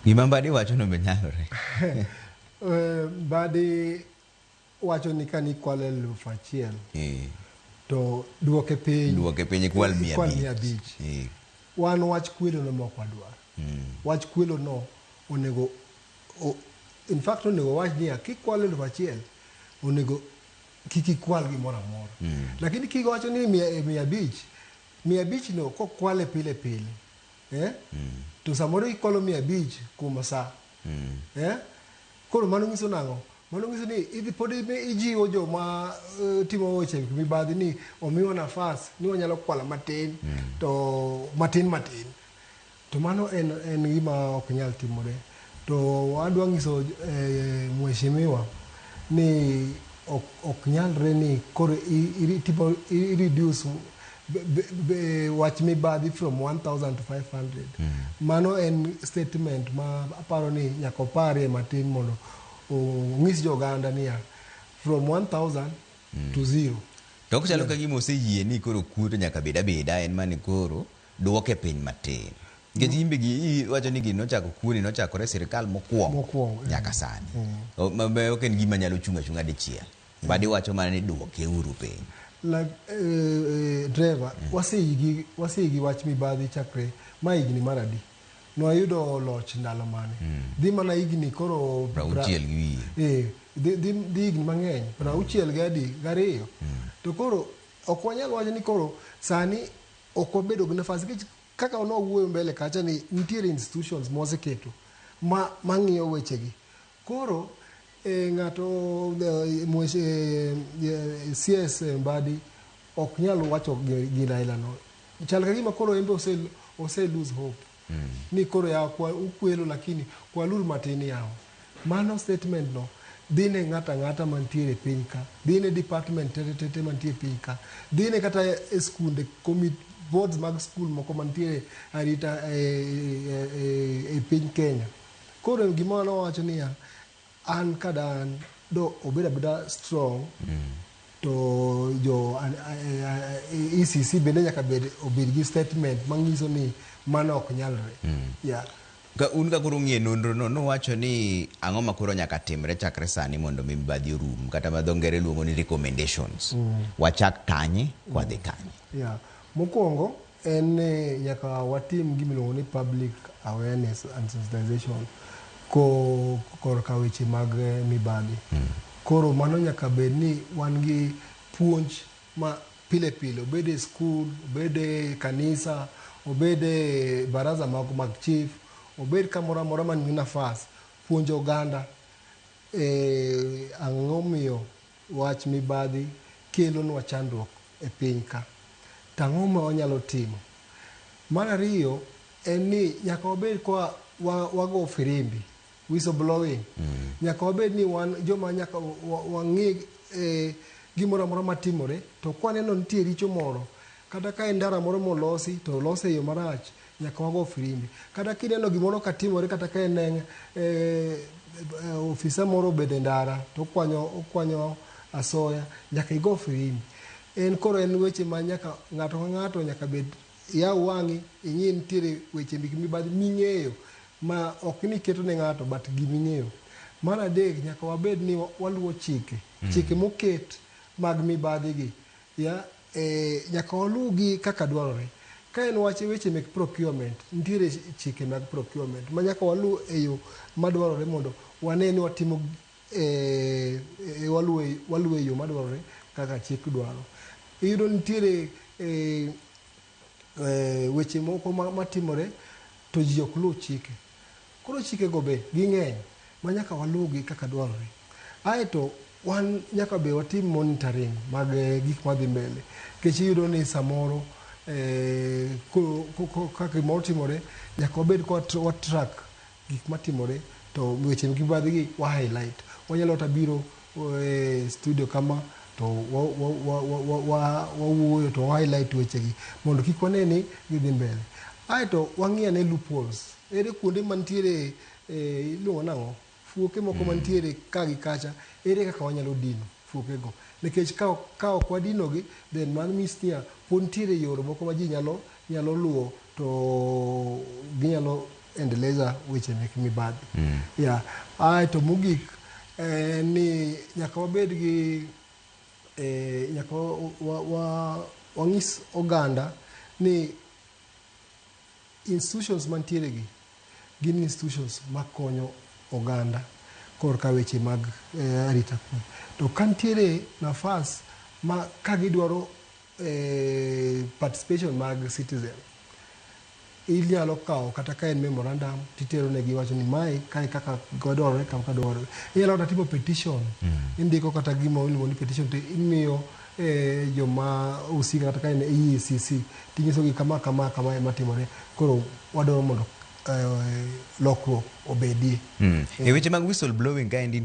Gima Mbadi wacho no be nyalore. Mbadi wacho ni ka nikwalo 1000 to duoke piny. Duoke piny ikwal mia ikwal abich. 500. Wan wach kwelo no mok wadwar. Wach kwelo no onego in fact onego wach niya kikwalo 1000 onego kik ikwal gimoro amora. Lakini kiwacho ni 500, 500 no kokwale pile pile, eh? To samoro ikwalo 500 kuom sa. Eh? Koro mano nyiso nang'o? Mano nyiso ni idhi pod ijiwo joma timo weche mibadhi ni omiwa nafas ni wanyalo kwalo matin to matin matin. To mano en gima ok nyal timore. To adwa nyiso mheshimiwa ni ok nyalre ni koro i reduce wach mibadhi from 1000 to 500. Mano en statement ma aparo ni nyaka oparie matin mondo onyis jo oganda niya from 1000 to 0. To ok chalo ka gima oseyie ni koro kuo to nyaka bed abeda en mani koro duoke piny matin. Nikech in be iwacho ni gini nochako kuoni nochakore e sirikal mokwongo Mokwongo, nyaka sani. Ma ok en gima nyalo chung' achung'a dichiel. Mbadi wacho mana ni duoke uru piny. Like, driver, waseyigi wach mibadhi chakre ma higni mar adi? Nwayudo loch ndalo mane? Dhi mana higni koro 60 gi wiye. Dhi higni mang'eny, 62 gi adi? Gariyo. To koro ok wanyal wacho ni koro sani ok wabedo gi nafas nikech kaka nwawuoyo mbele kacha ni nitiere institutions moseketo mang'iyo wechegi. Koro ng'ato CS Mbadi ok nyal wacho gina aila no. Chal ka gima koro en be ose lose hope. Ni koro yawa kwa ukwelo lakini kwaluru matin yawa. Mano statement no dhi ne ng'ato ang'ata mantiere e piny ka, dhi ne department tete tete mantie e piny ka, dhi ne kata e skunde, boards mag skul moko mantiere arita e piny Kenya. Koro gima nowacho niya, an kada an do obed abeda strong to jo ECC bende nyaka obed gi statement manyiso ni mano ok nyalre. Yeah. Ka un ka koro ung'iye nonro no, nowacho ni ang'o ma koro nyaka timre chakre sani mondo mi mibadhi orum, kata ma dho ngere luongo ni recommendations. Wachak kanye, kwadhi kanye? Yeah. Mokwongo en ni nyaka watim gima iluongo ni public awareness and sensitization korka weche mag mibadhi. Koro mano nyaka bed ni wan gi puonj ma pile pile, obed e skul, obed e kanisa, obed e baraza mag chief, obed kamoro amora man gi nafas, puonjo oganda ang'o miyo wach mibadhi kelonwa chandruok e piny ka. To ang'o ma wanyalo timo? Mar ariyo en ni nyaka wabed ka wago firimbi, whistleblowing. Nyaka wabed ni wan joma nyaka wang'i gimoro amora matimore, to kwaneno nitie richo moro, kata ka en ndara moro molosi to olose e yo marach, nyaka wago firimbi. Kata kineno gimoro katimore, kata ka en ofisa moro obedo e ndara to okwanyo asoya, nyaka igo firimbi. En koro en weche ma nyaka ng'ato ka ng'ato nyaka bed yaw wang'i ing'i nitiere weche mek mibadhi ming'eyo ma ok ni iketo ne ng'ato but giming'eyo. Mar adek nyaka wabed ni waluwo chike, chike moket mag mibadhi gi ya nyaka waluwgi kaka dwarore. Ka en wach weche mek procurement, nitiere chike mag procurement ma nyaka waluw e yo madwarore mondo wane ni watimo waluwo e yo madwarore kaka chik dwaro. Iyudo nitiere weche moko matimore to ji ok luw chike. Koro chikego be ging'eny ma nyaka waluwgi kaka dwarore. Aeto wan nyaka be watim monitoring mag gik madhi mbele. Nikech iyudo ni samoro kaka gimoro timore, nyaka wabed ka wa track gik matimore to weche mibadhi gi wa highlight. Wanyalo kata biro e studio kama to wawuoyo to wa highlight weche gi mondo kik wane ni gidhi mbele. Aeto wang'i ane loopholes. Ere kuonde mantiere iluongo nang'o? Fuoke moko mantiere ka gi kacha, ere kaka wanyalo dino fuokego? Nikech ka ok wadino gi, then mano means niya, pod nitiere yore moko ma ji nyalo luwo to ginyalo endeleza weche mek mibadhi. Yeah. Ae to mogik ni nyaka wabed gi nyaka wang'is oganda ni institutions mantiere gi gin institutions makonyo oganda korka weche mag arita kwe. To ka nitiere nafas ma ka gidwaro participation mag citizen, inyalo kawo kata ka en memorandum titero negi wacho ni mae kae kaka dwarore, kaka dwarore. Inyalo kata timo petition, indiko kata gima iluongo ni petition to imiyo joma husika, kata ka en EACC, tinyisogi kama kama kama ema timore, koro wadwaro mondo lokruok obedie. E weche mag whistleblowing kaendi.